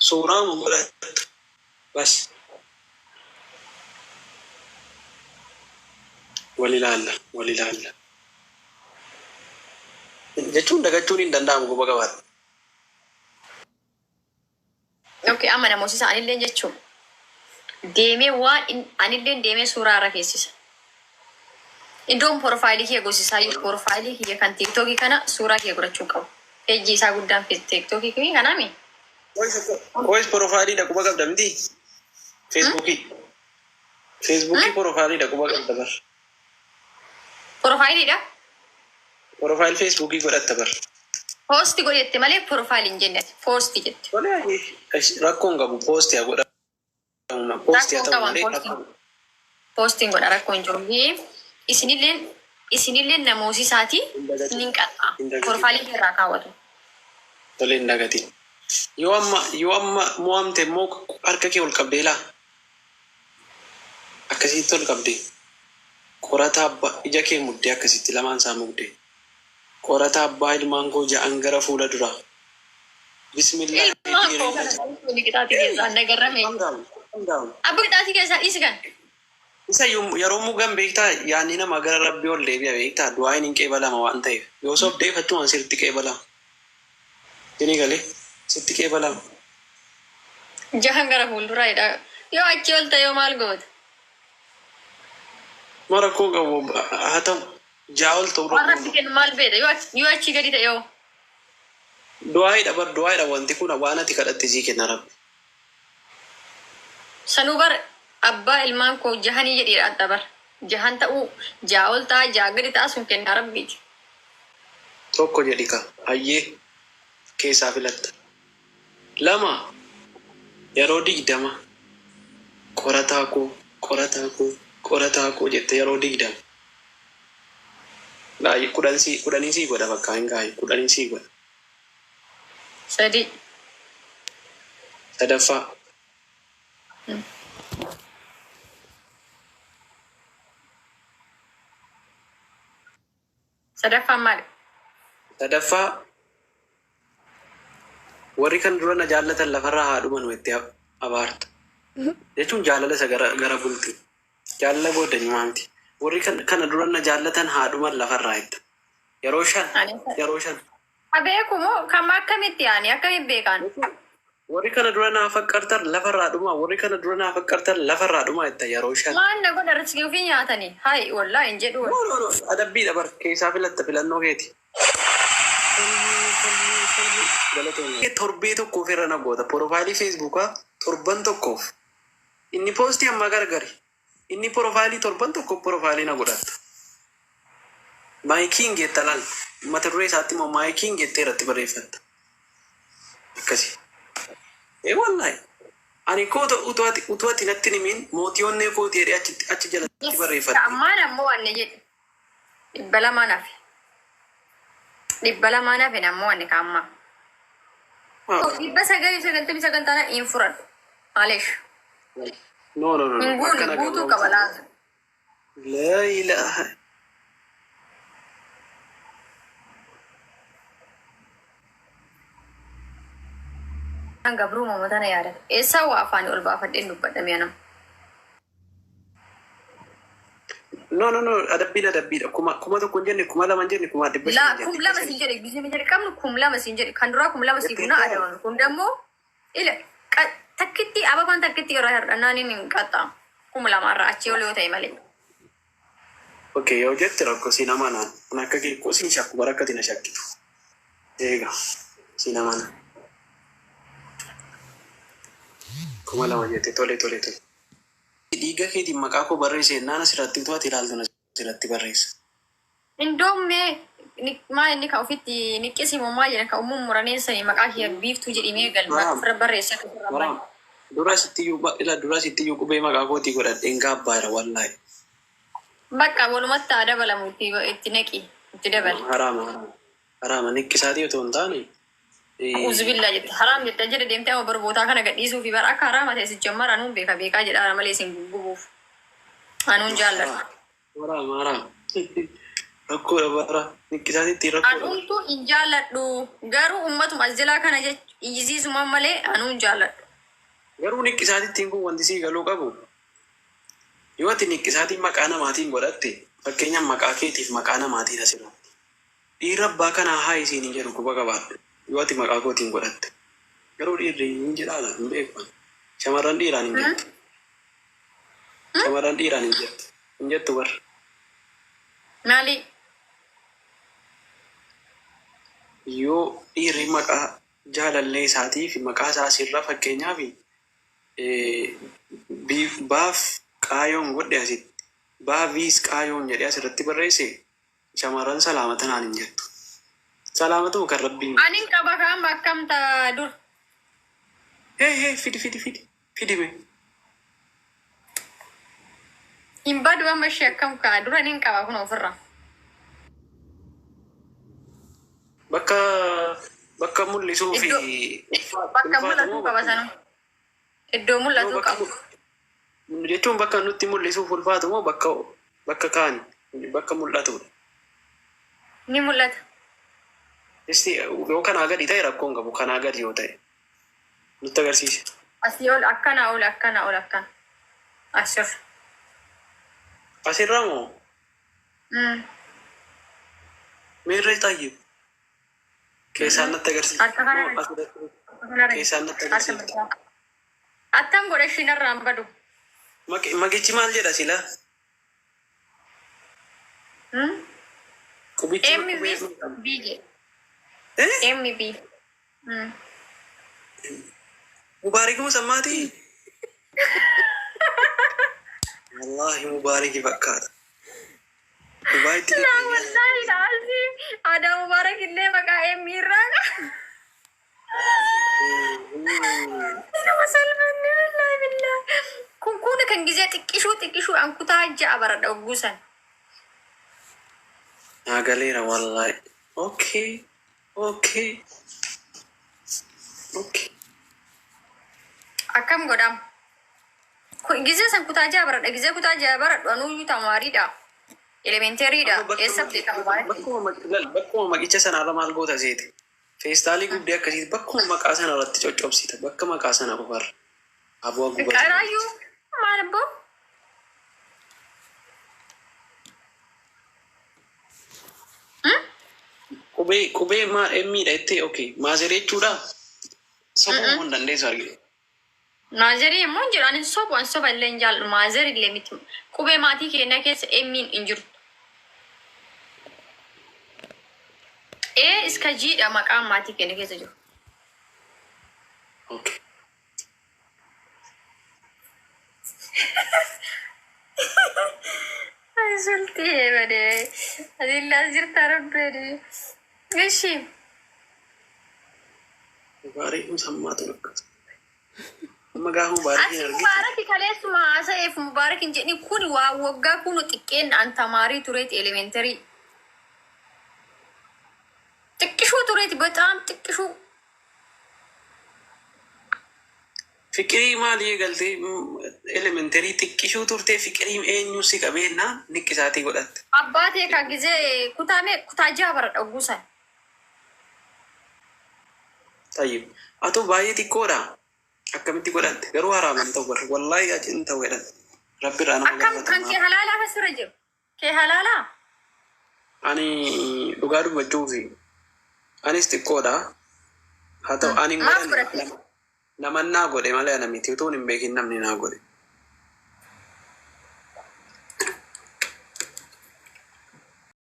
Suuraama godhatta. Bas. Wal ilaalla, wal ilaalla. Jechuun dagachuun hin danda'amu quba qabaadhu. Okay, amma namoosisa anilleen jechuun deemee waan anilleen deemee suuraa irra keessisa. Iddoon porofaayilii kiyya gosisaa jiru porofaayilii kiyya kan tiiktookii kana suuraa kiyya godhachuu qabu. Peejii isaa guddaan tiiktookii kiyya kanaami. Voice porofaayiliidha quba qabda miti? Feesbuukii. Feesbuukii porofaayiliidha quba qabda bar. Porofaayiliidha. Porofaayil feesbuukii godhatta bar. Poosti godhi jette malee porofaayil hin jenne ati. Poosti jette. Tole rakkoon qabu poosti haa godhamu. Poosti haa Rakkoon ta'u qaban malee poostiin. rakkoon. Poostiin godha rakkoon jiru. Isinilleen namoosisaati Hin dagatin. nin qaxxa. Hin dagatin. Porofaayilii irraa kaawwatu. Tole hin dagatin. Yoo amma mo'amte immoo harka kee ol qabdee laa. Akkasitti ol qabdee. Qorata abbaa ija kee muddee akkasitti lamaan isaa mugdee. Qorata abbaa ilmaan koo ja'an gara fuula duraa. Bismillah. Ilmaan koo kana dhiisuun qixaatii keessaa nagarrame. Calm down, calm down. Abba qixaatii keessaa dhiisi kan. Isa yeroo mugan beektaa, yaadni namaa gara rabbii ol deebi'a beektaa, du'aan hin qeebalama waan ta'eef. Yoo sobdee fachumaan sirriitti qeebalama. Isinii galee sitti qeebalama. Jahan gara fuulduraa jedha. Yoo achi ol ta'e yoo maal goota? Ma rakkoo qabu, haa ta'u, ja'a ol ta'u Waan rakkoo rabbi kennu maal beekta? Yoo achi gadi ta'e yoo? Du'aayidha bar, du'aayidha wanti kun, waan ati kadhatte sii kenna rabbi. Sanuu bar abbaa ilmaan koo jahanii jedhiidha adda bar. Jahan ta'uu, ja'a ol ta'a, ja'a gadi ta'a, sun kennaa rabbiiti. Tokko jedhi ka hayyee keessaa filatta. Lama, yeroo 20 qorataa koo, qorataa koo, qorataa koo jette yeroo 20. Laayi 10 sii 10 sii godha, bakka hin gaayi 10 sii godha. Sadi. Sadaffaa. Sadaffaan maali? Sadaffaa, warri kan dura na jaallatan lafarraa haa dhumanu itti abaarta. Jechuun jaalala isa gara bulti. Jaalala gooddanyumaa miti. Warri kan kana dura na jaallatan haa dhuman lafarraa itti. Yeroo 5. Ani Yeroo 5. Beeku moo kam akkamitti yaani akkamitti beekan? Warri kana dura naa faqqartan lafarraa dhumaa. Warri kana dura naa faqqartan lafarraa dhumaa itti yeroo 5. Maal na godha, riskii ofii nyaatanii? Hai wallaahi hin jedhu. No, no, no. Adabbiidha bar, keessaa filatta, filannoo keeti. Torbee tokkoof irra na goota. Porofaayilii feesbuukaa torban tokkoof. Inni poostii ammaa gargari. Inni porofaayilii torban tokkoof porofaayilii na godhatta. My king jetta laal. Mata duree isaatti immoo "my king" jettee irratti barreeffatta. Akkasi. Ee wallaahi. Ani koo utuu ati natti hin himin mootii onnee kooti jedhee achi jalatti barreeffatte. Ammaan ammoo wanne jedhe. 200 hafe. 200 hafe ammoo wanne kaammaa. 999 taana hin fudhadhu. Maaliif? No, no, no, Hin no. guune Akkana guutuu qaba laata. Laa ilaaha. Gabruu mamma tana yaadata. Eessaa waa afaanii ol baafadheen dubbadha mi'a nama. No, no, no. Adabbiin adabbiidha. 1000 hin jenne, 2000 hin jenne, 500 Laa hin kum jenne. lama siin jedhe, gisee jedhe qabnu 2000 siin jedhe, kan duraa 2000 sii kunna adabame, kun dammoo ila takkitti ababaan takkitti irraa hir'annaan inni hin qaxxaamu 2000 irraa achii ol yoo ta'e malee. Okay, yoo jette rakkoo siin amanaan. Kun akka kee koo siin shakku bara akkati na shakkitu. Eega siin amana. 2000 jette, tole, tole, tole. Dhiiga keetiin maqaa koo barreesse jennaan asirratti utuu ati ilaaltu asirratti barreessa. Indoommee maal inni kan ofitti niqqisimu maal jedhan kan uumuu muraneessanii maqaa kiyya biiftuu jedhimee galma Maraam. ofirra barreesse akka ofirra Maraam. Dura sitti ila dura sitti iyyuu qubee maqaa kootii godhadheen gaabbaadha wallaahi. Bakka walumatti haa dabalamu, itti naqi, itti dabali. Haraama, haraama. Haraama niqqisaatii otoo hin taane. Uzubillaa jette, haraam jette jedhe, deemtee amma barbootaa kana gadhiisuu fi bara akka haraama ta'e si jammara anuun beeka beekaa jedhaara malee isin guggubuuf anuun jaalladha. Haraama, haraama. Rakkoodha bara. Niqqisaatii ittiin rakkoodha. Anumtu hin jaalladhu garuu ummatuma as jalaa kana Iyyisiisumaan malee anuu hin jaalladhu. Garuu niqqisaatiin kun wanti sii galuu qabu. Yoo ati niqqisaatiin maqaa namaatiin godhatte, fakkeenyaaf maqaa keetiif maqaa namaatiin asirratti. Dhiirri abbaa kanaa haa isiin hin jedhu, quba qabaadhu. Yoo ati maqaa kootiin godhatte. Garuu dhiirri hin jedhaala, hin beeku. Shamarran dhiiraan hin jettu. Shamarran dhiiraan hin jettu. Hin jettu barra. Maali? Yoo dhiirri maqaa jaalallee isaatii fi maqaa isaa asirra, fakkeenyaaf baaf qaayoon godhe asitti, baaviis qaayoon jedhee asirratti barreesse, shamarran salaamata naan hin jettu. Salaamatuma kan Rabbiin. Anin qaba kaama akkam ta dur. Hee hee, fidi, fidi, fidi, fidi mee. Hin badu amma ishee akkam kaa dura nin qaba kun ofirra. Bakka mul'isuu fi Bakka mul'atuu qaba sana. Iddoo mul'atuu qabu. Jechuun bakka nutti mul'isuuf ulfaatu moo bakka kaan bakka mul'atudha? Ni mul'ata. Isti yoo kanaa gadi ta'e rakkoon qabu, kanaa gadi yoo ta'e nutti agarsiise. Asii ol, akkana ol, akkana ol, akkana. Asirra. Asirra moo? Meerra tayyib? Keessaan natti agarsiise. Harka kana. Moo asirratti? Keessaan natti agarsiifte. Attam godha ishiin irraan badu. Maqichi maal jedha sila? Qubichi MB B jedha. Eh? MB. Mubaarik musammaati? Wallaahi Mubaariki fakkaata. Dubaayitti. Laa wallaahi laazim. Aadaa Mubaarak illee maqaa M irraa qaba. Nama salphanne, wallaahi billaahi. Kun kan gizee xiqqishuu xiqqishuu an kutaa 6 baradha ogguusan. Naa galeera wallaahi. Okay. Akkam godham? Kun gizee san kutaa 6 baradha. Gizee kutaa 6 baradhu anuyyuu tamaariidha. Elementarydha. Eessa beeka Mubaarak? Bakkuma maqicha sanaarra maal goota seete? Feestaalii gubdee akkasitti bakkuma maqaa sana irratti coccobsita. Bakka maqaa sana qofarra. Aboo gubata. Qaraayyuu maal abboo? Qubee maal emmiidha jettee, okay. Maazerii jechuudha. Sobuu immoo hin dandeessu argite. Maazerii immoo hin jiru. Ani sobu, an soba illee hin jaalladhu. Maazerii illee miti. Qubee maatii keenya keessa emmiin hin jiru. Ee iska jiidha maqaan maatii keenya keessa jiru. Okay. Ay sultii badee. Adillaas jirta rabbeedii. Ishi. Mubaarik musammaatu akkas. Amma gaafa Mubaarikiin Ati argite. Mubaaraki kaleessuma haasa'eef Mubaarak hin jedhin. Kun waa waggaa kunu xiqqeen an tamaarii tureeti, elementary. Xiqqishuu tureeti, በጣም xiqqishuu. Fiqirii maalii eegaltee elementary xiqqishuu turtee? Fiqirii eenyu si qabeennaa niqqisaatii godhatte? Abbaa ta'e kan gizee kutaa mee kutaa 6 baradha ogguusan. Tayyib. Atoo baay'ee xiqqoodha. Akkamitti godhatte? Garuu haraaman ta'u barra. Wallaahi achi hin ta'u jedhan. Rabbi irraa nama Akkam kan kee gaafatama. halaalaa asirra jiru? Kee halaalaa? Ani dhugaa dubbachuufi anis xiqqoodha. Haa ta'u ani hin Maaf godhanne. godhatte? Naman naa godhe malee ana miti. Utuun hin beekin namni naa godhe.